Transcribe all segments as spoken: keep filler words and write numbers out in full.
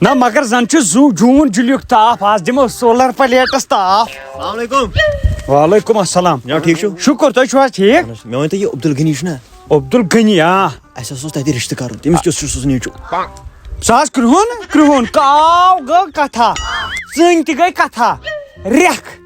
نہ، مگر زن چھُ زُو جوٗن جُلیُک تاپھ، آز دِمو سولر پلیٹس تاپھ۔ السلام علیکم۔ وعلیکم السلام۔ جناب، ٹھیٖک چھِو؟ شُکُر، تُہۍ چھِو حظ ٹھیٖک؟ مےٚ ؤنۍ تو، یہِ عبدالغنی چھُنہ؟ عبدالغنی، آ۔ اَسہِ حظ اوس تَتہِ رِشتہٕ کَرُن، تٔمِس کیُتھ چھُ سُہ نیٚچوٗ؟ سُہ حظ کرٛہُن، کرٛہُن، کاو گٔے کتھا، ژٕنۍ تہِ گٔے کتھا، ریکھ۔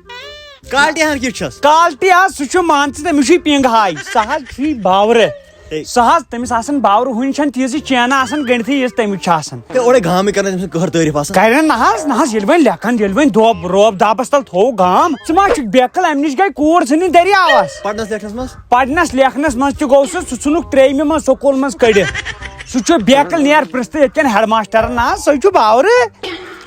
کالٹی ہن کِژھ چھس؟ کالٹی حظ، سُہ چھُ، مان ژٕ، تٔمِس چھُے پِنٛگ ہاے، سُہ حظ چھُے باورٕ۔ ہے۔ سُہ حظ، تٔمِس آسان باورٕ، ہُنہِ چھَنہٕ تیٖژٕے چینہٕ آسان گٔنڈتھٕے، یِژھ تَمِچ چھِ آسان۔ ہے، اورے گامٕکۍ کران تٔمۍ سٕنٛز قہر تعریٖف آسان۔ کرن نہ حظ، نہ حظ، ییٚلہِ وۄنۍ لیکھن، ییٚلہِ وۄنۍ دۄب روب دبس تل تھوٚو گام، ژٕ ما چھُکھ بیکل، اَمہِ نِش گٔے کوٗر ژھٕنٕنۍ دٔریاوس۔ پرنس لیکھنس منٛز؟ پرنس لیکھنس منٛز تہِ گوٚو سُہ، سُہ ژھُنُکھ ترٛیٚیمہِ منٛز سکوٗل منٛز کٔڑِتھ۔ سُہ چھُ بیکل، نیر پرٛژھ تہٕ ییٚتہِ کٮ۪ن ہیڈ ماسٹرن، نہ حظ، سُہ چھُ باورٕ۔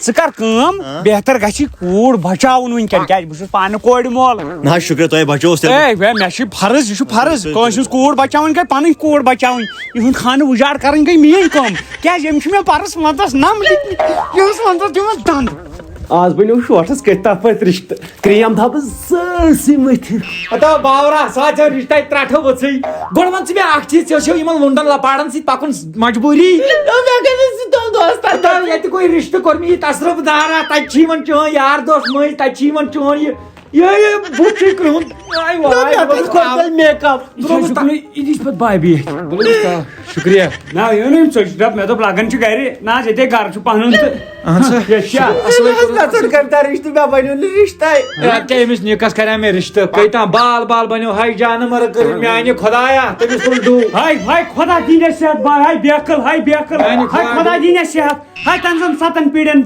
ژٕ کر کٲم، ہاں۔ بہتر گژھی کوٗر بچاوُن وٕنکٮ۪ن، کیازِ بہٕ چھُس پانہٕ کورِ مول۔ نہ حظ، شُکریہ، تۄہہِ بچووُس تیٚلہِ۔ اے، وے، مےٚ چھُ فرض، یہِ چھُ فرض۔ تُہۍ، تُہۍ، کٲنٛسہِ ہٕنٛز کوٗر بچاوٕنۍ گٔے پنٕنۍ کوٗر بچاوٕنۍ۔ یِہُنٛد خانہٕ اُجاڑ کرٕنۍ گٔے میٲنۍ کٲم۔ کیازِ أمِس چھُ مےٚ پرس منٛزس نم دِتمٕتۍ۔ یِہُس منٛزس دِمس دنٛد۔ آز بنیو شوٹھس کٔتۍ تتھ پٲٹھۍ رشتہٕ۔ کریم تھاو بہٕ سٲرسٕے مٔتھِتھ۔ ہتا باورا، سُہ ہا ژےٚ رِشتَے ترٛٹھٕ ؤژھٕے۔ گۄڈٕ وَن ژٕ مےٚ اَکھ چیٖز، ژےٚ اوسُے یِمَن لُنڈَن لَپاڑَن سۭتۍ پَکُن مجبوٗری۔ مےٚ کَتہِ ٲسۍ تِم دوس تَتہِ؟ ہتا ییٚتہِ گوٚو رِشتہٕ کوٚر مےٚ یہِ تصرُف دارا، تَتہِ چھِ یِوان چٲنۍ یار دوس مٔنٛزۍ، تَتہِ چھِ یِوان چون یہِ، یہِ، یہِ بُتھ چھُے کرٛہُن۔ آے نہ، واے، مےٚ بہٕ کَتہِ کوٚر تیٚلہِ make up؟ بہٕ روٗدُس یہِ چھُ تَتھ۔ یہِ چھُ پَتہٕ بھابھی۔ بہٕ روٗدُس تَتھ۔ شُکریہ۔ نہ، یہِ نہٕ أمۍ ژٔج ڈَب، مےٚ دوٚپ لَگَن چھُ گَرِ۔ نہ حظ، ییٚتے گَرٕ چھُ پَنُن تہٕ۔ اہن سا۔ یہِ چھا؟ اصلٕے کوٚرُتھ۔ مےٚ ژٔٹ کٔمۍ تام رِشتہٕ، مےٚ بَنیو نہٕ رِشتَے۔ ہے، اَدٕ کیٛاہ أمِس نِکَس کَرِ ہا مےٚ رِشتہٕ؟ کٔہۍ تام بال بال بَنیو، ہاے جانہٕ مَرٕ کٔرٕتھ میٛانہِ خۄدایا، تٔمِس تُل ڈوٗ۔ ہاے، ہاے خۄدا دِیٖنَے صحت، بہٕ ہاے بیکٕل، ہاے بیکٕل، بہٕ ہاے ہاے خۄدا خۄدا۔ دِیٖنَے صحت۔ ہاے تَنہٕ زَن سَتَن پیٖڑٮ۪ن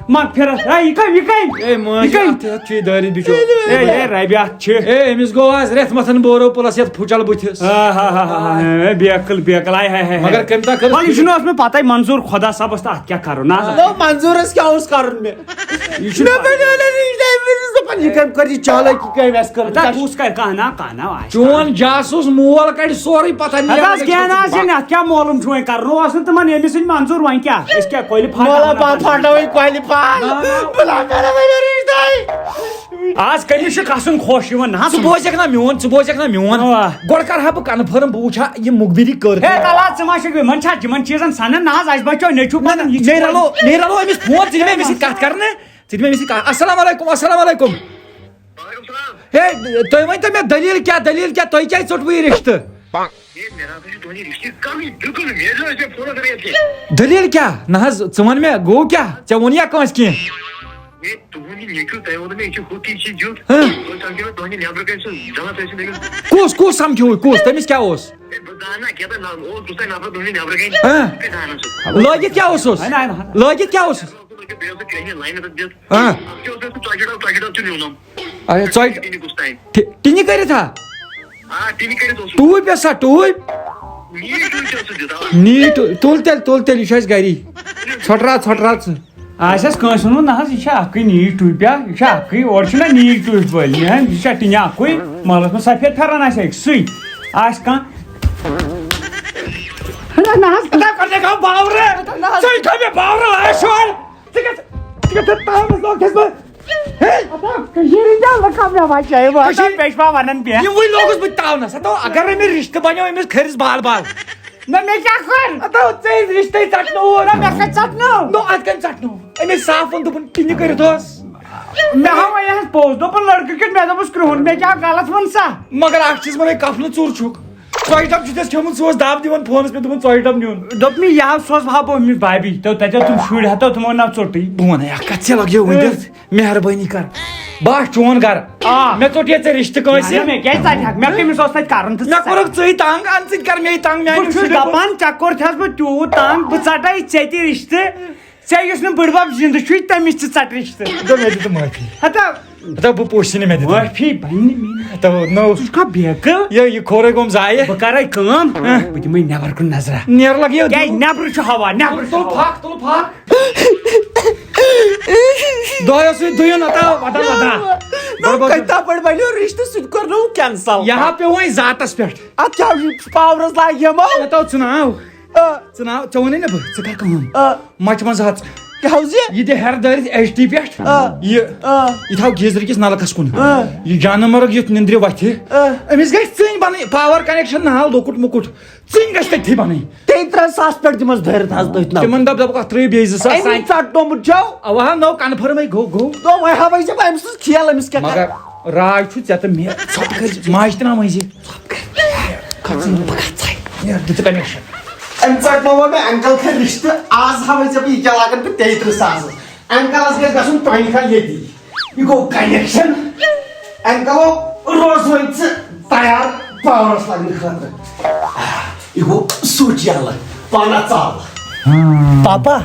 مغفرت۔ ہاے یہِ کَمہِ، یہِ کَمہِ، اے مٲنۍ یہِ چھِ کَمہِ؟ اَتھ، اَتھ چھُ یہِ دٲرِتھ بِچور۔ اے، اے، رَبہِ اَتھ چھِ۔ اے، أمِس گوٚو آز رٮ۪تھ مَتھَن بورو پٕلَس یَتھ پھُچَل بُتھِس۔ آ، ہا، ہا، ہا، ہا، اے، بیکٕل، بیکٕل، آے، ہاے، ہاے، مگر ہاے۔ کٔمۍ تام کٔر وَلہٕ یہِ چھُنہٕ اوسمُت پَتَے منظوٗر خۄدا صٲبَس تہٕ اَتھ کیٛاہ کَرو، نہ حظ؟ نو، منظوٗرَس کیٛاہ اوس کَرُن مےٚ؟ یہِ چھُنہٕ مےٚ بَنیو نہٕ یہِ ڈرٛایوَر، یہِ زَن پَنٕنۍ یہِ کَمہِ کَرِ یہِ چالٲکی کَمہِ آسہِ کٔرمٕژ؟ ہَتا کُس کَرِ کانٛہہ نا، کانٛہہ نا آسہِ۔ چون جاسوٗس مول کَڑِ سورُے پَتہ، ہَتا نیران کینٛہہ نہ حظ، یہِ نہ، اَتھ کیٛاہ معلوٗم چھُ وۄنۍ کَرُن؟ اوس نہٕ تِمَن ییٚمِس سۭتۍ منظوٗر، وۄنۍ کیٛاہ؟ أسۍ کیٛاہ کۄلہِ پھاٹہٕ مولا وَنان؟ پَتہٕ پھاٹوٕے کۄلہِ پھاٹ۔ نہ، نہ۔ بہٕ لاگہٕ نہٕ وۄنۍ رِشتَے۔ آز کٔمِس چھُ کھسُن خۄش یِوان؟ نہ حظ، ژٕ بوزکھ نہ میون، ژٕ بوزکھ نہ میون۔ اوا۔ گۄڈٕ کَرٕ ہا بہٕ confirm، بہٕ وٕچھِ ہا یہِ مُخبِری کٔر ہے، کیٛاہ۔ تَلہٕ حظ، ژٕ ما چھُکھ یِمَن چھا، یِمَن چیٖزَن سَنان؟ نہ حظ، اَسہِ بَچو نیٚچوٗ نہ، نہ، پَنُن، یہِ چھُ نیرٕ الو، نیرٕ الو أمِس فون، ژٕ دِ مےٚ أمِس سۭتۍ کَتھ کَرنہٕ، ژٕ دِ مےٚ أمِس سۭتۍ کَتھ۔ السلام علیکُم، السلام علیکُم۔ وعلیکم السلام۔ ہے، تُہۍ ؤنۍ تو مےٚ دٔلیٖل کیٛاہ، دٔلیٖل کیٛاہ، تۄہہِ کیٛازِ ژوٚٹوٕ یہِ رِشتہٕ؟ ہے، مےٚ نہ سا چھُ تُہُنٛد یہِ رِشتہٕ کَرُن بِلکُل، مےٚ ٲسۍ مےٚ فونَس رٲتۍ کِنۍ۔ دٔلیٖل کیٛاہ؟ نہ حظ، ژٕ وَن مےٚ، گوٚو کیٛاہ؟ ژےٚ ووٚن یا کٲنٛسہِ کینٛہہ؟ ہے، تُہُنٛد یہِ نیٚچوٗ، تۄہہِ ووٚنوُ مےٚ، یہِ چھُ ہُتھ، یہِ چھُ یُتھ۔ ہاں۔ تُہۍ سَمکھیوٕ تُہٕنٛدِ نٮ۪برٕ کَنہِ سُہ زَنان، تۄہہِ سۭتۍ أمِس۔ کُس، کُس سَمکھیوُے، کُس؟ تٔمِس کیٛاہ اوس؟ ہے، بہٕ زانہٕ نا، کیٛاہ تام اوس، اوس تۄہہِ نَفر تُہٕنٛدِ نٮ۪برٕ کَنہِ۔ ہاں۔ تُہۍ زانان سُہ۔ لٲگِتھ کیٛاہ اوسُس؟ ہے، نہ، نہ، نہ۔ لٲگِتھ کیٛاہ اوسُس؟ بیٚیہِ اوس سُہ کرٛیٚہنہِ لاینہِ تَتھ دِتھ۔ ہاں۔ اَتھ کیٛاہ اوس تۄہہِ سُہ ژۄچہِ ڈَبہٕ، ژۄچہِ ڈَبہٕ تہِ نیونَم۔ اچھا، ژۄچہِ۔ ٹِنہِ کُس تام۔ ٹھِ-، ٹِنہِ کٔرِتھ ہا؟ آ، ٹِنہِ کٔرِتھ اوس سُہ۔ ٹوٗپۍ ٲسا ٹوٗپۍ؟ نیٖج ٹوٗپۍ اوس سُہ دِتھ، آ۔ نیٖج ٹوٗ-، تُل تیٚلہِ، تُل تیٚلہِ، یہِ چھُ اَسہِ گَری۔ ژھۄٹراو، ژھۄٹراو ژٕ۔ آسٮ۪س کٲنٛسہِ ووٚنمُت، نہ حظ، یہِ چھا اَکٕے نیٖج ٹوٗپۍ، یہِ چھا اَکٕے، اورٕ چھُنہ نیٖج ٹوٗپۍ وٲلۍ، یہِ چھا ٹِنہِ اَکُے؟ محلَس منٛز سفید پھٮ۪رَن آسہِ أکسٕے، آسہِ کانٛہہ۔ نہ، نہ حظ۔ نہ، کَتہِ گوٚو باورٕ؟ نہ حظ۔ ژٕ تھٲو مےٚ باورٕ لایَس شور۔ ژٕ کیٛاہ، ژٕ کیٛاہ تھٲو تاونَس لوگ چھَس بہٕ؟ ہے! اَدا، کٔشیٖرِ ہِنٛدۍ لُکھ کَم مےٚ بَچٲیِو، اَدا، کٔشیٖرِ پٮ۪شوا وَنان پٮ۪ٹھ۔ یِموٕے لوگُس بہٕ تاونَس۔ ہَتو، اگر نہٕ مےٚ رِشتہٕ بَنیو أمِس کھٔرِس بال بال۔ نہ، مےٚ کیٛاہ کوٚر؟ ہَتو، ژےٚ أمِس رِشتَے ژَٹنووُتھ۔ نہ، مےٚ کَتہِ ژَٹنوو؟ نو، اَتھ کَمہِ ژَٹنوو؟ أمۍ ٲسۍ صاف ووٚن، دوٚپُن، ٹِنہِ کٔرِتھ اوس۔ مےٚ ہاو وۄنۍ یَتھ پوٚز، دوٚپُن، لٔڑکہٕ کیُتھ، مےٚ دوٚپُس، کرٛہُن، مےٚ کیٛاہ غلط ووٚن سا؟ مگر اَکھ چیٖز وَنے، کَفنہٕ ژوٚر چھُکھ۔ ژۄچہِ ڈَبہٕ چھُ ژےٚ کھیوٚمُت، سُہ اوس دَب دِوان فونَس پٮ۪ٹھ، دوٚپُن، ژۄچہِ ڈَبہٕ نیُن۔ دوٚپ مےٚ، یہِ ہاو سوزٕ ہا بہٕ أمِس بابی، تہٕ تَتہِ ٲسۍ تِم شُرۍ ہَتو، تِمو نہ ژوٚٹٕے۔ بہٕ وَنَے اَکھ کَتھ، ژےٚ لَگیو وۄنۍ اۭں۔ تَتھ مہربٲنی کَر۔ بہٕ آسہٕ چون گَرٕ۔ آ۔ مےٚ ژوٚٹ یَتھ ژےٚ رِشتہٕ کٲنٛسہِ۔ نہ، مےٚ کیٛازِ ژَٹہِ ہَکھ؟ مےٚ کٔمِس اوس تَتہِ کَرُن تہٕ مےٚ کوٚرُکھ ژٕے تنٛگ، اَن ژٕ تہِ کَر مے تنٛگ، میٛانہِ بہٕ چھُس موٗجوٗب۔ دَپان، ژےٚ کوٚرتھَس بہٕ تیوٗت تنٛگ، بہٕ ژَٹَے ژےٚ تہِ رِشتہٕ۔ ژےٚ یُس نہٕ بٕڈبَب زِندٕ چھُے، تٔمِس تہِ ژَٹ رِشتہٕ۔ دوٚپ مےٚ دِ تہٕ معٲفی۔ ہَتو۔ ہَتو بہٕ پوٗچھِ نہٕ مےٚ دِ تہٕ۔ معٲفی بَنہِ نہٕ مےٚ۔ ہَتو نو۔ ژٕ چھُکھا بیقٕل؟ یہِ، یہِ کھورَے گوٚم ضایع۔ بہٕ کَرَے کٲم، ہہ۔ بہٕ دِمَے نٮ۪بَر کُن نظرہ۔ نیر لَگہِ یہِ۔ کیٛازِ نٮ۪برٕ چھُ ہوا، نٮ۪برٕ چھُ تُل ہوا۔ پھَکھ، تُل پھَکھ۔ دۄہَے اوسُے دُیُن، ہَتو، وَدا، وَدا۔ نو، گۄڈٕ گوٚو کَتہِ تَپٲرۍ بَنیو رِشتہٕ، سُہ تہِ کوٚرنووُ cancel۔ یہِ ہا پیوٚو وۄنۍ ذاتَس پٮ۪ٹھ۔ اَتھ کیٛاہ چھُ، powerَس لاگہِ یِمو؟ ہَتو ژٕ ناو۔ آ۔ ژٕ ناو، ژےٚ ووٚنُے نہ بہٕ، ژٕ کر کٲم۔ آ۔ مَچہِ منٛز ہَژ، کیٛاہ حظ یہِ؟ یہِ دِ ہیٚرٕ دٲرِتھ ایچ ٹی پٮ۪ٹھ۔ آ۔ یہِ، آ۔ یہِ تھاو گیٖزرٕ کِس نلکس کُن۔ آ۔ یہِ جانہٕ مرگ یُتھ نِندرِ وۄتھِ، آ۔ أمِس گژھِ ژٕنۍ بنٕنۍ، پاور کنیکشن نال لۄکُٹ مۄکُٹ۔ ژٕنۍ گژھِ تٔتھی بنٕنۍ۔ تیٚیہِ ترٛےٚ ساس پٮ۪ٹھ دِمس دٲرِتھ حظ تٔتھۍ نلکس۔ تِمن دپ، دپکھ، اتھ ترٲیِو بیٚیہِ زٕ ساس أمۍ سانہِ۔ ژٹنومُت چھو۔ اوا، نو کنفرمٕے گوٚو، گوٚو۔ دوٚپمَے ہاوے ژےٚ بہٕ أمۍ سٕنٛز کھیل، أمِس کیٛاہ مگر کرٕ؟ راج چھُ ژےٚ تہٕ مےٚ۔ ژھۄپہٕ کٔرۍ، ماجہِ تہِ نا مٔنٛزِ۔ ژھۄپہٕ کٔرۍ۔ کھژٕے نہٕ، بہٕ کھژَے۔ یارٕ، دِ ژٕ connection۔ أمۍ ژَٹنوو مےٚ uncle کھٔرۍ رِشتہٕ۔ آز ہاوَے ژےٚ بہٕ یہِ کیٛاہ لاگَن بہٕ تیٚیہِ تٕرٛہ ساسَس۔ Uncleس گژھِ گژھُن تنخواہ ییٚتی۔ یہِ گوٚو connection۔ Uncleو روز وۄنۍ ژٕ تیار پاورَس لَگنہٕ خٲطرٕ۔ یہِ گوٚو switch یَلہٕ۔ پانہ ژَل۔ پاپا،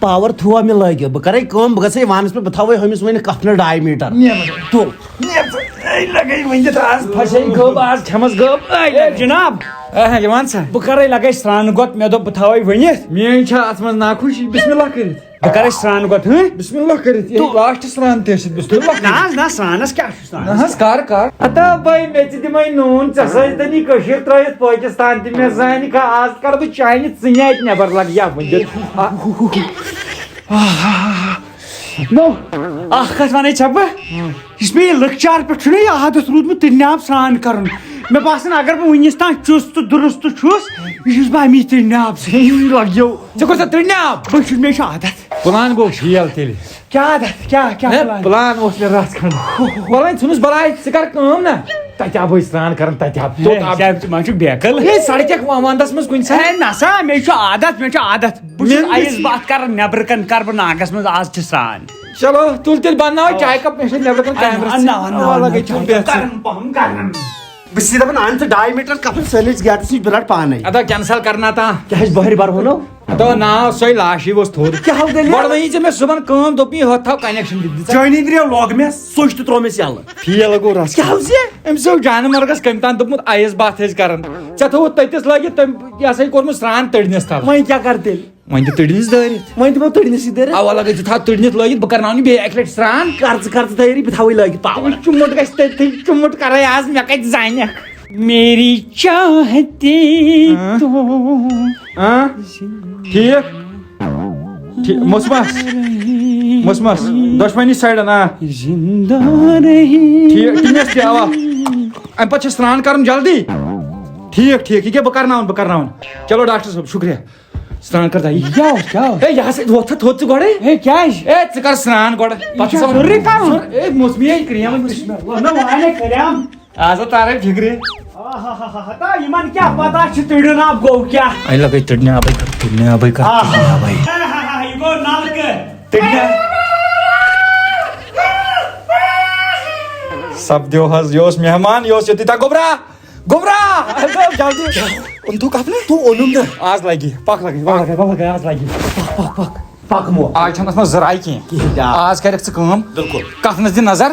پاور تھووا مےٚ لٲگِتھ۔ بہٕ کَرَے کٲم، بہٕ گژھَے وانَس پٮ۪ٹھ، بہٕ تھاوَے ہُمِس وۄنۍ کَفنَس ڈاے میٖٹر۔ نیر وۄنۍ۔ تُل۔ نیر ژٕ۔ اے، لگے ؤنِتھ، آز پھسے گٲب، آز کھٮ۪مس گٲب۔ اے، اے، جناب۔ اے، یہِ وَن سا۔ بہٕ کَرَے لگے سرٛانہٕ گۄت، مےٚ دوٚپ بہٕ تھاوَے ؤنِتھ۔ میٲنۍ چھا اَتھ منٛز ناخوشی؟ بسم اللہ کٔرِتھ۔ بہٕ کَرَے سرٛانہٕ گۄت، ہٕنٛہ؟ بسم اللہ کٔرِتھ، یہِ تو last سرٛان تہِ ٲسِتھ، بسم اللہ نہ کٔرِتھ۔ حظ، نہ، سرٛانَس کیٛاہ چھُ سرٛانَس؟ نہ حظ، کر، کر۔ ہتا بھائی، مےٚ تہِ دِمَے نوٗن، ژےٚ سۭتۍ دِنی کٔشیٖر ترٛٲیِتھ پٲکِستان تہِ۔ مےٚ زانہِ کانٛہہ، آز کَڑٕ بہٕ چانہِ ژٕنہِ اَتہِ نٮ۪بر، لَگہِ یا وٕنہِ۔ آ، آ، آ، آ۔ نو، اکھ کتھ ونے ژےٚ بہٕ، یُس مےٚ یہِ لۄکچار پٮ۪ٹھ چھُنہ یہِ عادت روٗدمُت تٕرنہِ آب سرٛان کرُن، مےٚ باسان اگر بہٕ وُنِس تام چُست تہٕ درُست چھُس، یہِ چھُس بہٕ امی تٕرنہِ آب سۭتۍ لگیو۔ ژےٚ کوٚر سا تٕرنہِ آب؟ بہٕ چھُس، مےٚ چھُ عادت۔ پلان گوٚو فیل تیٚلہِ۔ کیٛاہ عادت؟ کیٛاہ، کیٛاہ ہے، پلان؟ پلان اوس مےٚ رژھ کھنڈ۔ وۄلہٕ وۄنۍ ژھٕنُس بلاے، ژٕ کر کٲم نا۔ تتہِ آبٕے سرٛان کران، تتہِ آب۔ ہے، توٚت آب۔ صاحب، ژٕ ما چھُکھ بیقل؟ ہے، سڑکہِ ونٛدس منٛز کُنہِ ساتہٕ۔ ہے، نسا، مےٚ چھُ عادت، مےٚ چھُ عادت۔ بہٕ چھُس مےٚ نہٕ آیِس باتھ کران، نٮ۪برٕ کنہِ کرٕ بہٕ ناگس منٛز آز تہِ سرٛان۔ چلو، تُل تیٚلہِ بناو اوا۔ چاے کپ، مےٚ چھِ نٮ۪برٕ کنہِ اوا، کامہِ رژھ۔ اوا، اوا، اوا، لگے اوا، چون بہتر۔ گرم پہم، گرم۔ بہٕ چھُس دپان، اَن ژٕ ڈاے میٖٹر کپن سٲنِس گیٹس نِش، بہٕ رٹہٕ پانے۔ ادا کینسل کرنا تا۔ کیٛاہ چھِ بۄہرِ بر وَنو؟ ادا ناو سۄے لاشی اوس تھوٚد۔ کیٛاہ حال دٔلیٖل؟ گۄڈٕ وَنی ژےٚ مےٚ صُبحن کٲم، دوٚپ مےٚ، ہۄتھ تھاو connection دِتھ۔ چٲنی درٛاو لوگ مےٚ، سُچ تہِ ترٛوو مےٚ یَلہٕ۔ فیل گوٚو رژھ۔ کیٛاہ حظ یہِ؟ أمۍ سٕے اوس جانہٕ مرگس کٔمۍ تام دوٚپمُت، آیِس باتھ ٲسۍ کران۔ ژےٚ تھوٚوُتھ تٔتِس لٲگِتھ تٔمۍ، یہِ ہسا یہِ کوٚرمُت سرٛان تٔڑنِس تل۔ وۄنۍ کیٛاہ کر تیٚلہِ؟ وۄنۍ دِ تٔڑنِس دٲرِتھ۔ وۄنۍ دِمو تٔڑنِسٕے دٲرِتھ۔ اَوا لَگٲیِو، تھاو تٔڑنِتھ لٲگِتھ، بہٕ کرناوَن یہِ بیٚیہِ اَکہِ لَٹہِ سرٛان۔ کر ژٕ، کر ژٕ تیٲری، بہٕ تھاوَے لٲگِتھ پاوَر۔ چُمُٹ گژھِ تٔتھٕے، چُمُٹ کرے آز، مےٚ کَتہِ زانٮ۪کھ۔ میری چاہتے ہاں؟ تو ہاں؟ ٹھیٖک؟ ٹھیٖک۔ مُسمَس۔ مُسمَس۔ دۄشوٕنی سایڈَن، آ۔ زندہ رہی۔ ٹھیٖک، ٹِنَس تہِ، اَوا۔ اَمہِ پَتہٕ چھِ سرٛان کَرُن جلدی۔ ٹھیٖک، ٹھیٖک۔ یہِ کیٛاہ، بہٕ کرناوَن، بہٕ کرناوَن۔ چلو ڈاکٹر صٲب، شُکریہ۔ سرٛان کر دَے۔ یہِ کیٛاہ اوس، کیٛاہ اوس؟ ہے، یہِ ہسا ووت تھا تھوٚد ژٕ گۄڈَے۔ ہے، کیٛازِ؟ ہے، ژٕ کر سرٛان گۄڈٕ۔ یہِ پتہٕ چھا سا ضروٗری کرُن؟ ضروٗر-، ہے، موسمی ہے کرٛیم۔ بسم اللہ۔ نہ، وَنے کرٛیم۔ آز ہا تارے فِکرِ۔ آہاہاہا، ہتا یِمن کیٛاہ پتہ چھِ تٔڑیُن آب گوٚو کیٛاہ؟ اَے لَگے تٔڑنہِ آبَے کر، تٔڑنہِ آبَے کر، آہا۔ تٔڑنہِ آبَے۔ آہاہاہا، یہِ گوٚو نلکہٕ۔ تٔڑنہِ۔ سپدیو حظ، یہِ اوس مہمان، یہِ اوس ییٚتی۔ تا گوٚبرا۔ گوٚبرا! جلدی۔ کیٛاہ؟ اوٚن تو کفنہٕ؟ تو اوٚنُم نہٕ۔ آز لگہِ۔ پکھ لگہِ، پکھ لگہِ، پکھ لگہِ، آز لگہِ۔ پکھ، پکھ، پکھ۔ پکھ مو۔ آز چھَنہٕ اَتھ منٛز زٕ راے کینٛہہ۔ کِہیٖنۍ تہِ آ۔ آز کَرٮ۪کھ ژٕ کٲم۔ بِلکُل۔ کفنَس دِ نظر۔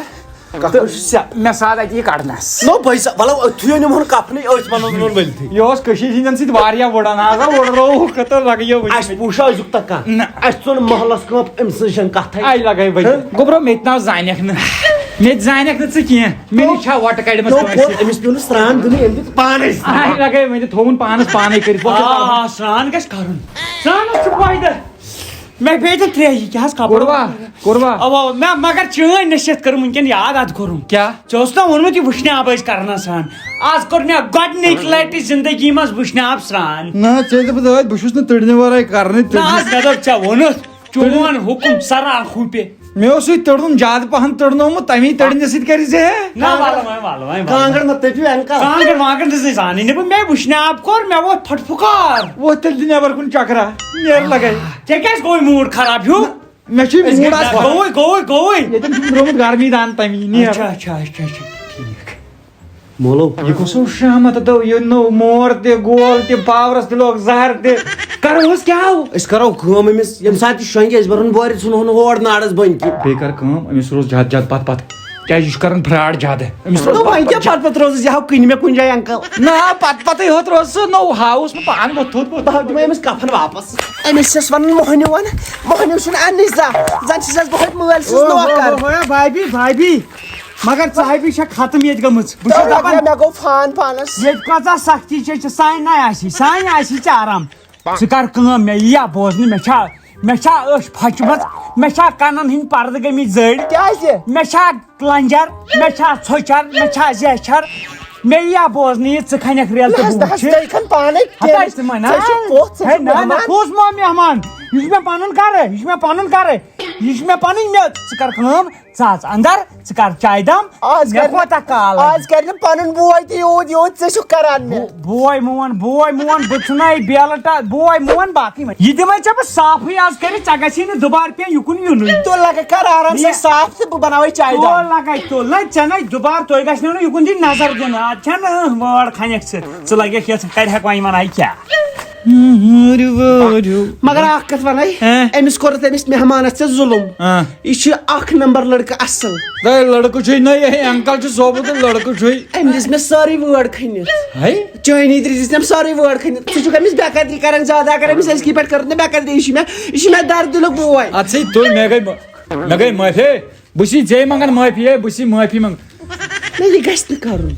کفنَس تہٕ چھُ سیٚہ۔ مےٚ ساتھ اَتہِ یہِ کَڑنَس۔ نو بھائی صاحب، وَلہٕ أتھُے أنِم ہُن کفنٕے، أتھۍ وَنو نوٚن ؤلۍتھٕے۔ یہِ اوس کٔشیٖرِ ہِنٛدٮ۪ن سۭتۍ واریاہ وُڑان۔ آز ہا وُڑروو کَتھ لَگہِ یہِ وٕنہِ۔ اَسہِ پوٗچھا أزیُک تَکا؟ نہ۔ اَسہِ ژوٚن محلَس کٲم أمۍ سٕنٛز چھَنہٕ کَتھَے۔ آے لَگَے وۄنۍ۔ ہہ؟ گوٚبرو، مےٚ تہِ نہ زانٮ۪کھ نہٕ۔ مےٚ تہِ زانٮ۪کھ نہٕ ژٕ کینٛہہ۔ مےٚ نِش چھا وۄٹہٕ کَڑِمَژٕ نو کٲنٛسہِ؟ پوٚت، أمِس پیوٚو نہٕ سرٛان دیُنٕے، أمۍ دیُت پانَے سرٛان۔ آے لَگَے وۄنۍ، تھووُن پانَس پانَے کٔرِتھ۔ وۄٹھ آ، کَڑُن۔ سرٛان گژھِ کَرُن۔ سرٛانَس چھُ فٲیدٕ۔ مےٚ پیٚیہِ تہٕ ترٛیٚیہِ، کیٛاہ حظ کَپُر؟ کوٚروا؟ کوٚروا؟ اَوا، مےٚ، مگر چٲنۍ نصیحت کٔرٕم وٕنکٮ۪ن یاد، اَدٕ کوٚرُم۔ کیٛاہ؟ ژےٚ اوس نا ووٚنمُت یہِ وٕشنہِ آبہٕ ٲسۍ کران سرٛان۔ آز کوٚر مےٚ گۄڈٕنِکۍ لٹہِ زندگی منٛز وٕشنہِ آب سرٛان۔ نہ، ژےٚ دوٚپُتھ ٲدۍ، بہٕ چھُس نہٕ تٔڑنہِ ورٲے کرنٕے نہ، تٔڑنہِ۔ حظ، مےٚ دوٚپ ژےٚ ووٚنُتھ، چون حُکُم سرا خوٗپہِ۔ مےٚ اوس سُے تٔڑنُن زیادٕ پہن تٔڑنومُت، تَمی تٔڑنہِ سۭتۍ کَرِ ژےٚ۔ نہ، وَلہٕ وۄنۍ، وَلہٕ وۄنۍ، وَلہٕ۔ کانٛگٕر مہ تٔپِو اَمہِ کَل۔ کانٛگٕر وانٛگٕر دِژ نہٕ زانٕے نہٕ بہٕ، مےٚ وٕشنہِ آب کوٚر، مےٚ ووت پھٹہٕ پھُکار۔ ووتھ تیٚلہِ دِ نٮ۪بر کُن چکرا، نیر لگے۔ ژےٚ کیٛازِ گوٚوُے موٗڈ خراب ہیوٗ؟ مےٚ چھُے أسۍ موٗڈ گژھِ آز خراب۔ گوٚوُے، گوٚوُے، گوٚوُے۔ ییٚتٮ۪ن چھُم درٛامُت گرمی دان تَمی، نیر۔ اچھا، اچھا، اچھا، اچھا، ٹھیٖک۔ مولو۔ یہِ کُس اوس شامت دو، یہِ نوٚو مور تہِ، گول تہِ، پاورس تہِ لوگ زہر تہِ۔ کرو أسۍ کیٛاہ ہو؟ أسۍ کرو کٲم أمِس، ییٚمہِ ساتہٕ یہِ شۄنٛگہِ، أسۍ برون بورِ ژھٕنہون ہور نارس بٔنۍ کِنۍ۔ بیٚیہِ کر کٲم، أمِس روز زیادٕ زیادٕ پتہٕ پتہٕ۔ کیٛازِ یہِ چھُ کران فراڈ زیادٕ؟ أمِس روز نہ، وۄنۍ پتہٕ کیٛاہ پتہٕ۔ پتہٕ پتہٕ روزُس، یہِ ہاو کٕنہِ مےٚ کُنہِ جایہِ انکل۔ نہ، پتہٕ پتہٕ یوت روز سُہ نوٚو ہاوُس، نہٕ پان وۄتھ تھوٚد وۄتھ۔ بہٕ ہاو دِمے أمِس کفن واپس۔ أمِس چھَس ونان مۄہنیو ون، مۄہنیو چھُنہٕ اننٕے زانٛہہ، زن چھِ سس بہٕ ہۄتہِ مٲلۍ سٕنٛز اوہ، نوکر۔ اوہ، اوہ، ہے بھابی، بھابی، مگر ژٕ بھابی چھکھ ختم ییٚتہِ گٔمٕژ۔ بہٕ چھُس تۄہہِ دپان، لگہِ مےٚ گوٚو فان پانس۔ ییٚتہِ کۭژاہ سختی چھےٚ، چھِ سانہِ ناے آسی، سانہِ آسی ژےٚ آرام۔ ژٕ کر کٲم، مےٚ یی یا بوزنہٕ، مےٚ چھا، مےٚ چھا أچھ پھچمٕژ؟ مےٚ چھا کَنَن ہٕنٛدۍ پردٕ گٔمٕتۍ زٔڑۍ؟ کیٛازِ؟ مےٚ چھا کلنجر؟ مےٚ چھا ژھۄچر؟ مےٚ چھا زیچھر؟ مےٚ یی یا بوزنہٕ یہِ ژٕ کھنٮ۪کھ ریل نہ تہٕ حظ، نہ بوٗٹھ حظ، چھِ۔ ژٕ یِکھن پانَے ہتا کینٛہہ۔ ژٕ ما نہ؟ ژےٚ چھُ پوٚژھ، ژےٚ ہے چھُ نہ، نہ، مہمان۔ کُس مامی مہمان؟ یہِ چھُ مےٚ پَنُن گرٕ، یہِ چھُ مےٚ پَنُن گرٕ۔ یہِ چھِ مےٚ پَنٕنۍ مےٚ، ژٕ کر کٲم، ژٕ اَژ اَندر، ژٕ کر چایہِ دام۔ آز مےٚ کر نہٕ، کوتاہ کال لگہِ؟ آز کر نہٕ پنُن بوے تہِ یوٗت، یوٗت ژٕ چھُکھ کران مےٚ۔ بو-، بوے مون، بوے مون، بہٕ ژھٕنَے بیلٹا، بوے مون، باقٕے مہ-، یہِ دِمَے ژےٚ بہٕ صافٕے آز کٔرِتھ، ژےٚ گژھی نہٕ دُبارٕ پیٚنۍ یُکُن یُنُے۔ تُل لگے کر آرام سان یہِ صاف تہٕ بہٕ بناوَے چایہِ تُل دام۔ لگے، تُل نہ، ژےٚ نَے دُبارٕ تُہۍ گژھِ نہٕ یُکُن دی نظر دِنہٕ، اَتھ چھَنہٕ، اۭں، وٲر کھنٮ۪کھ ژٕ، ژٕ لگٮ۪کھ یَتھ، کَرِہَکھ وۄنۍ وَنہٕ ہا کیٛاہ۔ مگر اکھ کتھ ونَے، ہاں؟ أمِس کوٚرُتھ أمِس مہمانس ژےٚ ظلم۔ ہاں۔ یہِ چھُ اکھ نمبر لڑکہٕ اصل۔ ہے، لڑکہٕ چھُے نہ، یہِ انکل چھُ سوبُت تہٕ لڑکہٕ چھُے۔ أمۍ دِژ مےٚ سٲرٕے وٲر کھٔنِتھ۔ ہے؟ چٲنی تہِ دِژ أمۍ سٲرٕے وٲر کھٔنِتھ۔ ژٕ چھُکھ أمِس بے قدری کران زیادٕ، اگر أمِس أزکی پٮ۪ٹھ کٔرٕتھ نہٕ بے قدری، یہِ چھِ مےٚ، یہِ چھِ مےٚ درد دِلُک بوے۔ اَدٕ سا تُل، مےٚ گٔے مہ-، مےٚ گٔے معٲفی۔ ہے، بہٕ چھُس ژےٚ منٛگان معٲفی، ہے، بہٕ چھُس معٲفی منٛگان۔ نہ، یہِ گژھِ نہٕ کرُن۔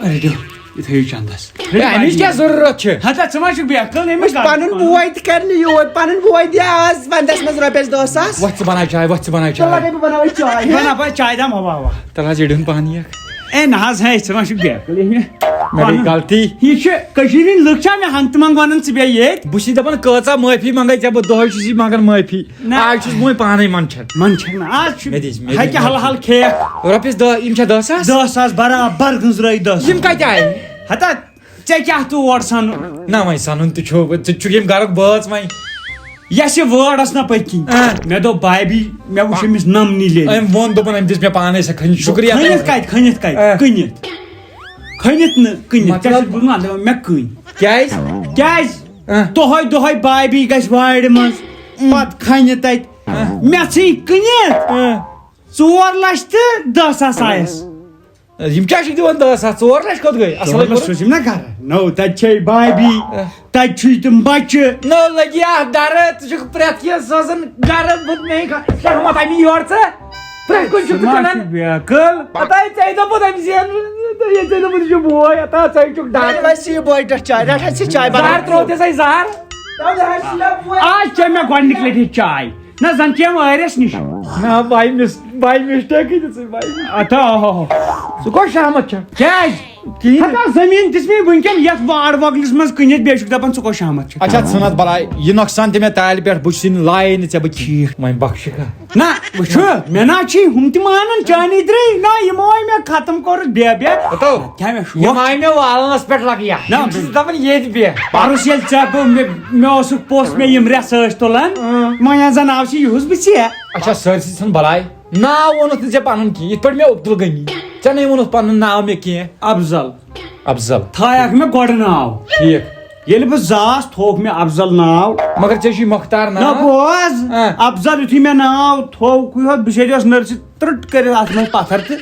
رٔٹِو، یہِ تھٲیِو چندس۔ ہے، اَمِچ کیٛاہ ضروٗرت چھِ؟ ہتا، ژٕ ما چھُکھ بے عقل؟ أمِس وٕچھ، پنُن بوے تہِ کرِ نہٕ یوٗت، پنُن بوے دِ آز ونٛدس منٛز رۄپیس دہ ساس۔ وۄتھ ژٕ بناو چاے، وۄتھ ژٕ بناو تہٕ چاے۔ لگے بہٕ بناوٕ چاے، نہ، ہا؟ نہ، بہٕ چاے دام، اوا، اوا۔ تَلہٕ حظ، یہِ ڈوٗن پہن یکھ۔ اے، نہ حظ، ہے، ژٕ ما چھُکھ بے عقل؟ یہِ مےٚ گٔے پنُن۔ غلطی۔ یہِ چھِ کٔشیٖرِ ہِنٛدۍ لُکھ چھا مےٚ ہنٛگتہٕ منٛگہٕ ونان ژٕ بیٚیہِ ییٚتہِ؟ بہٕ چھُس دپان، کۭژاہ معٲفی منٛگے ژےٚ بہٕ، دۄہے چھُس یہِ منٛگان معٲفی۔ نہ۔ آز چھُس بہٕ وۄنۍ پانے منٛدچھان۔ منٛدچھان نہ، آز چھُ مےٚ دِژ، مےٚ ہیٚکہِ دِژ۔ حلحل کھیٚیَکھ۔ رۄپیَس دَہ، یِم چھا دَہ ساس؟ دَہ ساس برابر گٔنٛزرٲے دَہ ساس۔ یِم کَتہِ آیہِ؟ ہتا، ژےٚ کیٛاہ تور سَنُن؟ نہ، وۄنۍ سَنُن تہِ چھُ، ژٕ چھُکھ ییٚمہِ گَرُک بٲژ وۄنۍ۔ یَس یہِ وٲر ٲس نہ پٔتۍ کِنۍ۔ آ۔ مےٚ دوٚپ بابی، مےٚ وٕچھ أمِس نَمنی لیٚلہِ۔ أمۍ ووٚن، دوٚپُن، أمۍ دِژ مےٚ پانَے سۄ کھٔنِتھ، شُکریہ۔ کھٔنِتھ کَتہِ، کھٔنِتھ کَتہِ؟ آ۔ کٕنِتھ۔ کھٔنِتھ نہٕ، کٕنِتھ۔ مطلب؟ ژےٚ چھُکھ بوٗزمُت، اَتھ دَپان مےٚ کٕنۍ۔ کیٛازِ؟ کیٛازِ؟ آ۔ دۄہَے دۄہَے بابی گژھِ وارِ منٛز، پَتہٕ کھَنہِ تَتہِ۔ آ۔ مےٚ ژھٕنۍ کٕنِتھ۔ آ۔ ژور لَچھ تہٕ دَہ ساس آیَس۔ یِم کیٛاہ چھِکھ دِوان دَہ ساس؟ ژور لَچھ کوٚت گٔے؟ اَصٕل ژور لَچھ کوٚر۔ سوٗزِم نہ گَرٕ۔ نو، تَتہِ چھے بابی، آ۔ تَتہِ چھُے تِم بَچہٕ۔ نو، لٔگی اَتھ دَرٕ، ژٕ چھُکھ پرٛٮ۪تھ کینٛہہ سوزان گَرٕ، بہٕ مے کھا-، شرم آو تَمی یورٕ ژٕ۔ پرٛٮ۪تھ کُنہِ چھُکھ ژٕ ژٕ ما کٕنان۔ چھُکھ بے عقل؟ ہتا، ژےٚ دوٚپُتھ أمۍ زین، ژےٚ دوٚپُتھ یہِ چھُ بوے، ہتا، ژٕ چھُکھ ڈاکٹر۔ وۄنۍ چھِ یہِ بوے ٹٮ۪ٹھ چاے، رَٹھ حظ ژٕ چاے زَہر بَناو۔ ترٛوو تہِ سَے زَہر۔ آز چے مےٚ گۄڈٕنِکۍ لَٹہِ چاے۔ نہ زَن چے وٲرِس نِش۔ نہ، by mis-، by mistake دِژٕے، by mistake۔ اَتھا، اوہو۔ ژٕ کۄس شامَتھ چھَکھ؟ کیٛازِ؟ کِہیٖنۍ۔ ہتا زٔمیٖن دِژ مےٚ وٕنکٮ۪ن یَتھ واڑ وۄگلِس منٛز کٕنِتھ، بیٚیہِ چھُکھ دَپان ژٕ کۄس شامَتھ چھَکھ؟ اچھا، ژھٕن اَتھ بَلاے۔ یہِ نۄقصان تہِ مےٚ تالہِ پٮ۪ٹھ، بہٕ چھُسٕے نہٕ لایے نہٕ ژےٚ بہٕ ٹھیٖک۔ وۄنۍ بخشہِ کھا؟ نہ، وٕچھو، مےٚ نہ چھِ ہُم تہِ مانان چانی درٕے۔ نہ، یِمو ہے مےٚ ختم کوٚرُکھ بے بے۔ ہتو، کیٛاہ مےٚ شوق؟ یِم آے مےٚ والنَس پٮ۪ٹھ لَگہٕ یا۔ نہ۔ یِم چھِ دَپان ییٚتہِ بے۔ پَرُس ییٚلہِ ژےٚ گوٚو، مےٚ، مےٚ اوسُکھ پوٚژھ، مےٚ یِم رٮ۪سہٕ ٲسۍ تُلان۔ اۭں۔ وۄنۍ زَن آو چھِ یِہُس بہٕ ژےٚ۔ اچھا، سٲرسٕے ژھٕن بَلاے۔ ناو ووٚنُتھ نہٕ ژےٚ پَنُن کینٛہہ، یِتھ پٲٹھۍ مےٚ عبدالغنی۔ ژےٚ نَے ووٚنُتھ پَنُن ناو مےٚ کینٛہہ۔ افضل۔ افضل۔ تھایَکھ مےٚ گۄڈٕ ناو۔ ٹھیٖک۔ ییٚلہِ بہٕ زاس، تھووُکھ مےٚ افضل ناو۔ مگر ژےٚ چھُے مۄختار ناو۔ نہ بوز، آ۔ افضل یُتھُے مےٚ ناو تھووُکھ، یُہُس بہٕ شیریوس نٔرسہِ ترٕٹ کٔرِتھ اَتھ منٛز پَتھر تہٕ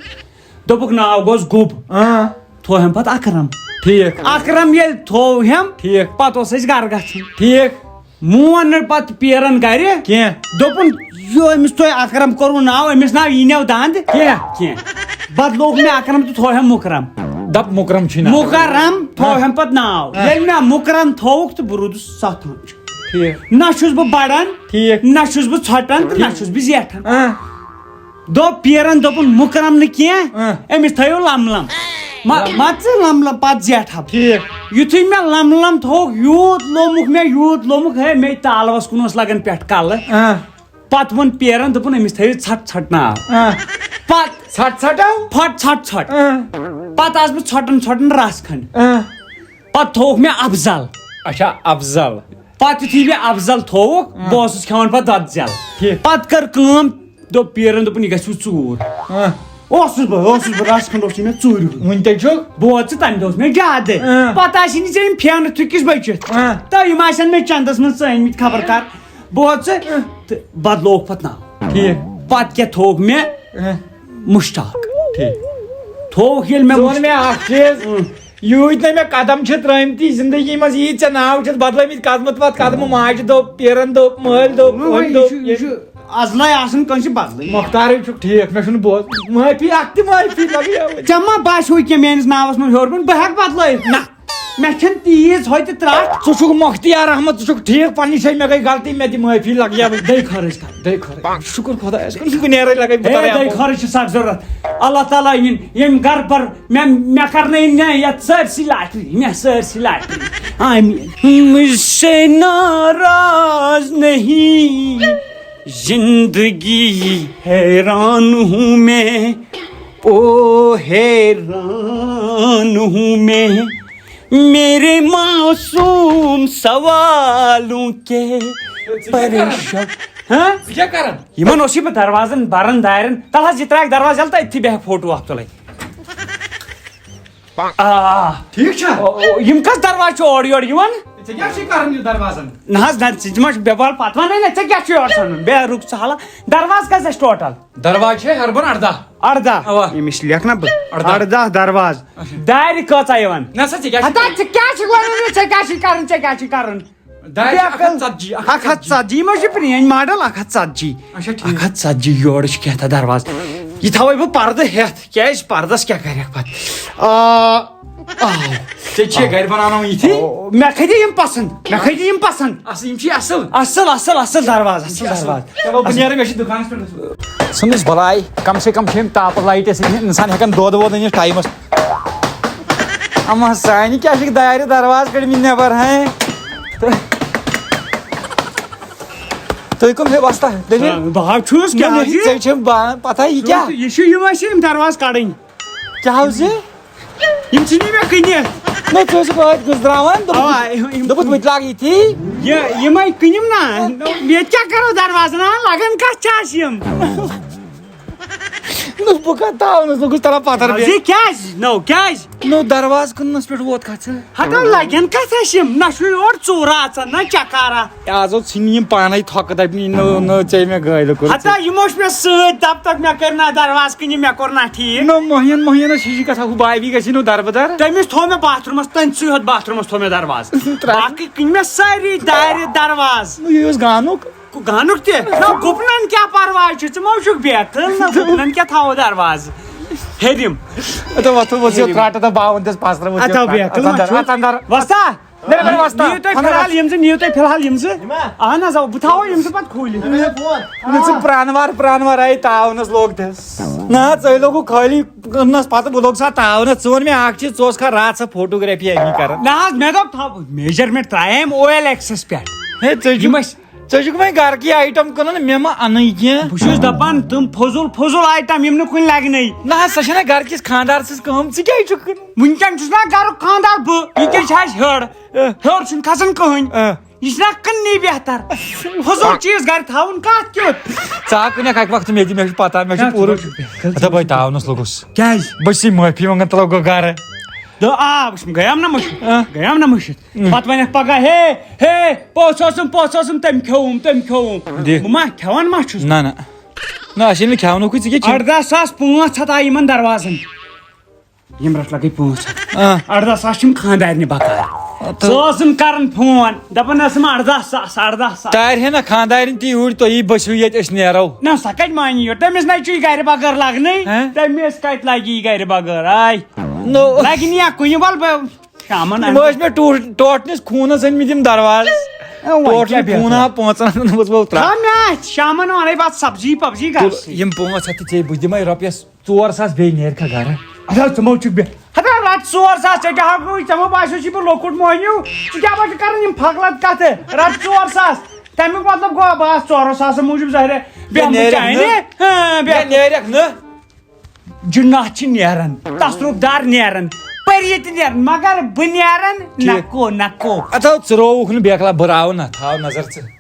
دوٚپُکھ ناو گوٚژھ گوٚب۔ آ۔ تھوو ہٮ۪م پَتہٕ اکرم۔ ٹھیٖک۔ اکرم ییٚلہِ تھوو ہٮ۪م، ٹھیٖک۔ پَتہٕ اوس اَسہِ گرٕ گژھُن۔ ٹھیٖک۔ مون نہٕ پتہٕ پیرن گرِ۔ کینٛہہ۔ دوٚپُن، یہِ أمِس تۄہہِ اکرم کوٚروٕ ناو، أمِس ناو یی نہٕ دند۔ کینٛہہ۔ کینٛہہ۔ بدلووُکھ مےٚ اکرم تہٕ تھوو ہم مکرم۔ دپ مکرم چھُے ناو۔ مکرم تھوو ہم پتہٕ ناو۔ ہاں۔ ییٚلہِ مےٚ مکرم تھووُکھ تہٕ بہٕ روٗدُس ستھ آنچہِ۔ ٹھیٖک۔ نہ چھُس بہٕ بڑان، ٹھیٖک۔ نہ چھُس بہٕ ژھۄٹان تہٕ نہ چھُس بہٕ زیٹھان۔ ہاں۔ دوٚپ پیرن، دوٚپُن، مُکرم نہٕ کینٛہہ، اۭں۔ أمِس تھٲیِو لم لم۔ ما-، لم۔ ما ژٕ لم لم، پتہٕ زیٹھٕ ہا۔ ٹھیٖک۔ یُتھُے مےٚ لم لم تھووُکھ، یوٗت لومُکھ مےٚ، یوٗت لومُکھ، ہے، مےٚ تالوَس کُن اوس لگان پٮ۪ٹھ کلہٕ۔ اۭں۔ پتہٕ ووٚن پیرن، دوٚپُن، أمِس تھٲیِو ژھٹ ژھٹ ناو۔ اۭں۔ پتہٕ ژھٹ ژھٹو؟ پھٹ ژھٹ ژھٹ۔ اۭں۔ پتہٕ آس بہٕ ژھۄٹان ژھۄٹان رس کھنٛڈ۔ اۭں۔ پتہٕ تھووُکھ مےٚ افضل۔ اچھا، افضل۔ پتہٕ یُتھُے مےٚ افضل تھووُکھ، اۭں۔ بہٕ اوسُس کھٮ۪وان پتہٕ دۄدٕ زٮ۪ل۔ ٹھیٖک۔ پتہٕ کٔر کٲم، دوٚپ پیرن، دوٚپُن، یہِ گژھِ وۄنۍ ژوٗر۔ اۭں۔ اوسُس بہٕ، اوسُس بہٕ، رژھ کھنٛڈ اوسُے مےٚ ژوٗرِ ہُنٛد۔ وۄنۍ تے چھُکھ؟ بہٕ ووت ژٕ تَمہِ دۄہ اوس مےٚ زیادٕ۔ اۭں۔ پتہٕ آسہِ نہٕ ژےٚ یِم پھینہٕ تھُکِس بٔچِتھ۔ اۭں۔ تہٕ یِم آسن مےٚ چندس منٛز ژٲنۍمٕتۍ خبر کر۔ بہٕ ووت ژٕ اۭں۔ تہٕ بدلووُکھ پتہٕ ناو۔ ٹھیٖک۔ پتہٕ کیٛاہ تھووُکھ مےٚ؟ اۭں۔ مشتاق۔ ٹھیٖک۔ تھووُکھ ییٚلہِ مےٚ ژٕ وَن مشتاق۔ مےٚ اکھ چیٖز، اۭں۔ یوٗتۍ نہٕ مےٚ قدم چھِ ترٛٲمٕتۍ زندگی منٛز، ییٖتۍ ژےٚ ناو چھِتھ بدلٲمٕتۍ، قدمہٕ تہٕ ماجہِ دوٚپ، پیرن دوٚپ، مٲلۍ دوٚپ، نہ، أمۍ یہِ دوٚپ، چھُ، یہِ ییٚمۍ چھُ ازلے آسان کٲنٛسہِ بدلٕے۔ مۄختارٕے چھُکھ ٹھیٖک، مےٚ چھُنہٕ بوز-، معٲفی اکھ تہِ معٲفی لگیٲوٕے۔ ژےٚ ما باسیو کینٛہہ میٲنِس ناوس منٛز ہیوٚر بۄن؟ بہٕ ہٮ۪کہٕ بدلٲیِتھ؟ نہ۔ مےٚ چھَنہٕ تیٖژ ہۄتہِ ترٛٹھ۔ ژٕ چھُکھ مۄختیار احمد، ژٕ چھُکھ ٹھیٖک، پننہِ جایہِ مےٚ گٔے غلطی، مےٚ دِ معٲفی، لگیا وۄنۍ۔ دے خٲرج کر، دے خٲرج۔ شُکر خۄدایَس کُن، شُکر نیرے لگے بہٕ دے، ترٛاوٕ۔ دے خٲرج چھِ سخ ضروٗرت۔ اللہ تعالیٰ یِن ییٚمہِ گرٕ پر مےٚ، مےٚ کرنٲیِن مےٚ یَتھ سٲرسٕے لاٹری، مےٚ سٲرسٕے لاٹری۔ آمیٖن۔ مجھ سے ناراض نہیں، زندگی حیران ہوں میں، او حیران ہوں میں، میرے معصوم سوالوں کے پریشان۔ ہاں؟ ژٕ کیٛاہ کران؟ یِمن اوس یہِ بہٕ دروازن بران دارٮ۪ن۔ تَلہٕ حظ یہِ ترٛاوکھ دروازٕ یَلہٕ تہٕ أتھی بیٚہہ فوٹو اکھ تُلٕنۍ۔ آ۔ ٹھیٖک چھا؟ او، او، یِم کَس دروازٕ چھِ اورٕ یورٕ یِوان؟ ژےٚ کیٛاہ چھُے کران یہِ دروازن؟ نہ حظ، نہ، ژٕ تہِ ما چھُکھ بے بال، پتہٕ وَنَے نہ، ژےٚ کیٛاہ چھُے یورٕ ژھانٛڈُن؟ بیٚہہ رُک ژٕ حالہ۔ دروازٕ کَس اَسہِ ٹوٹل؟ دروازٕ چھِ ہیٚرِ بۄن اَرداہ۔ اَرداہ؟ اَوا۔ أمِس لیکھ نہ بہٕ۔ اَرداہ۔ اَرداہ دروازٕ۔ اچھا۔ دارِ کۭژاہ یِوان؟ نہ سا، ژےٚ کیٛاہ چھُے ہتا، کرُن؟ ژٕ کیٛاہ چھُکھ وَنان مےٚ؟ ژےٚ کیٛاہ چھُے کرُن؟ ژےٚ کیٛاہ چھُے کرُن؟ دارِ چھِ بیٚیہِ اکھ ہَتھ ژتجی، اکھ ہَتھ اکھ ہَتھ ژتجی، یہِ ما چھِ پرٛٲنۍ ماڈل؟ اکھ ہَتھ ژتجی۔ اچھا، ٹھیٖک۔ اکھ ہَتھ ژتجی، یورٕ چھِ کینٛہہ تہٕ دروازٕ۔ یہِ تھاوَے بہٕ پردٕ ہٮ۪تھ، کیٛازِ پردس کیٛاہ کرکھ پتہٕ؟ آ، آ۔ ژےٚ چھے گرِ بناوناوُن یِتھی؟ او، مےٚ کھٔتی یِم پسنٛد، مےٚ کھٔتی یِم پسنٛد۔ اصل، یِم چھِ اصل۔ اصل، اصل، اصل دروازٕ، اصل دروازٕ۔ چلو، بہٕ نیرٕ، مےٚ چھِ دُکانَس پٮ۪ٹھ گژھُن۔ ژھٕنُس بلاے، کم سے کم چھِ یِم تاپہٕ لایٹہِ سۭتۍ اِنسان ہٮ۪کان دۄد وۄد أنِتھ ٹایمَس۔ اما سانہِ کیٛاہ چھِکھ دارِ دروازٕ کٔڑمٕتۍ نٮ۪بر، ہیں؟ تہٕ تُہۍ کٕم ہے وۄستا؟ دٔلیٖل؟ بہٕ حظ چھُس، نہ، کیٛاہ مےٚ حظ چھِ یہِ؟ ژےٚ چھِ با-، پتہ یہِ کیٛاہ؟ یہِ چھُ یِم اَسہِ یِم دروازٕ کَڑٕنۍ۔ کیٛاہ حظ یہِ؟ یِم ژھٕنی مےٚ کٕنِتھ۔ نہ، ژٕ ٲسٕکھ ٲدۍ گٔژھراوان، دوٚپُتھ، اَوا، یِم، دوٚپُتھ، بہٕ تہِ لاگہٕ یِتھی۔ یہِ، یِمَے کٕنِم نا۔ ییٚتہِ کیٛاہ کَرو دروازٕ نا؟ لَگان کَتھ چھِ اَسہِ یِم؟ نہ، بہٕ کَتھ تاونَس لوٚگُس تَلہ پَتھر بیٚیہِ۔ یہِ کیٛازِ؟ نو، کیٛازِ؟ نو، دروازٕ کٕننَس پٮ۪ٹھ ووت کَتھ ژٕ۔ ہَتہ لَگن کَتھ اَسہِ یِم؟ نہ چھُ یورٕ ژوٗرٕ اَژان، نہ چَکارا۔ آز اوس ژھٕنہِ یِم پانے تھۄکہٕ دَپہِ، نہ، نہ، ژےٚ مےٚ گٲلۍ کوٚر۔ ہتا یِم اوس مےٚ سۭتۍ، دَپ تَتھ مےٚ کٔرۍ نہ دروازٕ کِنۍ، مےٚ کوٚر نہ ٹھیٖک۔ نہ، مۄہین، مۄہینَس ہِشی کَتھا، ہُہ بابی گژھِ نہٕ دَربٕدَر۔ تٔمِس تھوٚو مےٚ باتھ روٗمَس، تٔمۍ سٕے ہوت باتھ روٗمَس تھوٚو مےٚ دروازٕ۔ ترٛاو۔ باقٕے کِنۍ مےٚ سٲری دارِ دروازٕ۔ نہ، یہِ اوس گانُک۔ گانُک تہِ؟ نہ، گُپنَن کیٛاہ پَرواے چھُ؟ ژٕ ما چھُکھ بیکھٕل؟ نہ، گُپنَن کیٛاہ تھاوو دروازٕ؟ ہیٚرِم۔ اَتھ وۄتھو، وۄتھ یہِ ترٛٹھ، اَتھ باوُن دِس پَسرٕ، وۄتھ اَتھ یہِ آو بیکھٕل ترٛٹھ۔ ما اَژَن دَر، چھُ؟ اَژَن دَر۔ وۄستا؟ نیر، نیر، وۄستا۔ نِیِو تُہۍ فِلحال یِم زٕ، نِیِو تُہۍ فِلحال یِم زٕ۔ یِما؟ اہن حظ، آ، بہٕ تھاوو یِم زٕ پتہٕ کھوٗلِتھ۔ مےٚ ژٕ پرٛانوار، پرٛانوار آیہِ تاونس لوگ تس۔ نہ، ژٕ لوگُکھ خٲلی کٕننس پتہٕ، بہٕ لوٚگ سا تاونس۔ ژٕ ووٚن مےٚ اکھ چیٖز، ژٕ اوسکھا راتھ سا فوٹوگرافی امی کران۔ نہ حظ، مےٚ دوٚپ تھاو، میجرمنٹ ترٛایے أمۍ او ایل ایکسس پٮ۪ٹھ۔ ہے، ژٕ چھُکھ، یِم ٲسۍ ژٕ چھُکھ وۄنۍ گرٕ کی آیٹم کٕنان، مےٚ ما اَنٕے کینٛہہ۔ بہٕ چھُس دپان، تِم فضوٗل فضوٗل آیٹم، یِم نہٕ کُنہِ لگنٕے۔ نہ حظ، سۄ چھےٚ نہ گرٕ کِس خانٛدار سٕنٛز کٲم، ژٕ کیٛازِ چھُکھ کٕنان؟ وٕنکیٚن چھُس نا گرُک خانٛدار بہٕ، یہِ کیٛاہ چھِ اَسہِ ہیوٚر؟ ہیوٚر چھُنہٕ کھسان کٕہٕنۍ۔ یہِ چھُ نا کٕننٕے بہتر۔ فضوٗل چیٖز گرِ تھاوُن کتھ کیُتھ؟ ژٕ ہا کٕنکھ اکہِ وقتہٕ مےٚ تہِ، مےٚ چھُ پتہ، مےٚ چھُ نہ، پوٗرٕ۔ ژٕ ما چھُکھ بہتر۔ ہتا بہٕ تاونس لوٚگُس۔ کیٛازِ؟ بہٕ چھُسے معٲفی منٛگان، تہٕ لوٚگُس گرٕ۔ دوٚپ، آ، وٕچھ، گٔیَم نا مٔشِتھ؟ آ۔ گٔیَم نا مٔشِتھ؟ پتہٕ وَنٮ۪کھ پگاہ، ہے، ہے، پوٚژھ اوسُم، پوٚژھ اوسُم، تٔمۍ کھیوٚوُم، تٔمۍ کھیوٚوُم۔ دِ۔ بہٕ ما کھٮ۪وان ما چھُس؟ نہ، نہ۔ نہ، اَسہِ ییٚلہِ نہٕ کھٮ۪ونُکُے، ژٕ کیٛاہ کھٮ۪وکھ؟ اَرداہ ساس پانٛژھ ہَتھ آیہِ یِمن دروازن۔ یِم رَٹھ لگے پانٛژھ ہَتھ۔ آ۔ اَرداہ ساس چھِ یِم خانٛدارنہِ بکار۔ آ، تہٕ ژٕ ٲسٕم کران فون، دَپان ٲسٕم، "اَرداہ ساس، اَرداہ ساس۔" تارِ ہے نہ خانٛدارِنۍ تہِ یوٗرۍ، تُہی بٔسِو ییٚتہِ، أسۍ نیرو۔ نہ، سۄ کَتہِ مانی یور؟ تٔمِس نَے چھُے گرِ بغٲر لگنٕے۔ ہہ؟ تٔمِس کَتہِ لگہِ یہِ گرِ بغٲر؟ آے۔ نو۔ لگہِ نہٕ یا کُنہِ، وَلہٕ بہٕ شامن یِم اَنہٕ۔ ٲسۍ مےٚ ٹوٗ-، ٹوٹنِس خوٗنس أنۍ مٕتۍ یِم دروازٕ۔ اے، وۄنۍ ٹوٹنہِ کیٛاہ بہتر؟ خوٗن آو پانٛژن ہتن، وۄنۍ ترٛاو۔ تھاو مےٚ اَتھِ، شامن اَنے بتہٕ سبزی پبزی گرسٕے۔ یِم پانٛژھ ہتھ تہِ ژےٚ، بہٕ دِمے رۄپیس ژور ساس، بیٚیہِ نیرِ کھا گرٕ؟ اَدٕ حظ، ژٕ مہ چھُکھ بیٚہہ۔ ہتا رٹھ ژور ساس، ژےٚ کیٛاہ ہاوُے؟ ژےٚ مہ باسیو چھُے بہٕ لۄکُٹ مۄہنیو؟ ژٕ کیٛاہ پٲٹھۍ چھُکھ کران یِم فقلت کتھٕ؟ رٹھ ژور ساس۔ تمیُک مطلب گوٚو بس ژورو ساسو موٗجوٗب ظٲہرے بیٚہمہٕ نیرکھ چانہِ۔ نہٕ۔ ہاں، بیٚہہ۔ مےٚ نیرکھ نہٕ۔ جنات چھِ نیران، تصرف دار نیران، پری تہِ نیران، مگر بہٕ نیران ٹھیٖک۔ نکو نکو۔ اتھ ہاو ژٕ رووُکھ نہٕ بیکلا، بہٕ راوٕ نہ، تھاو نظر ژٕ۔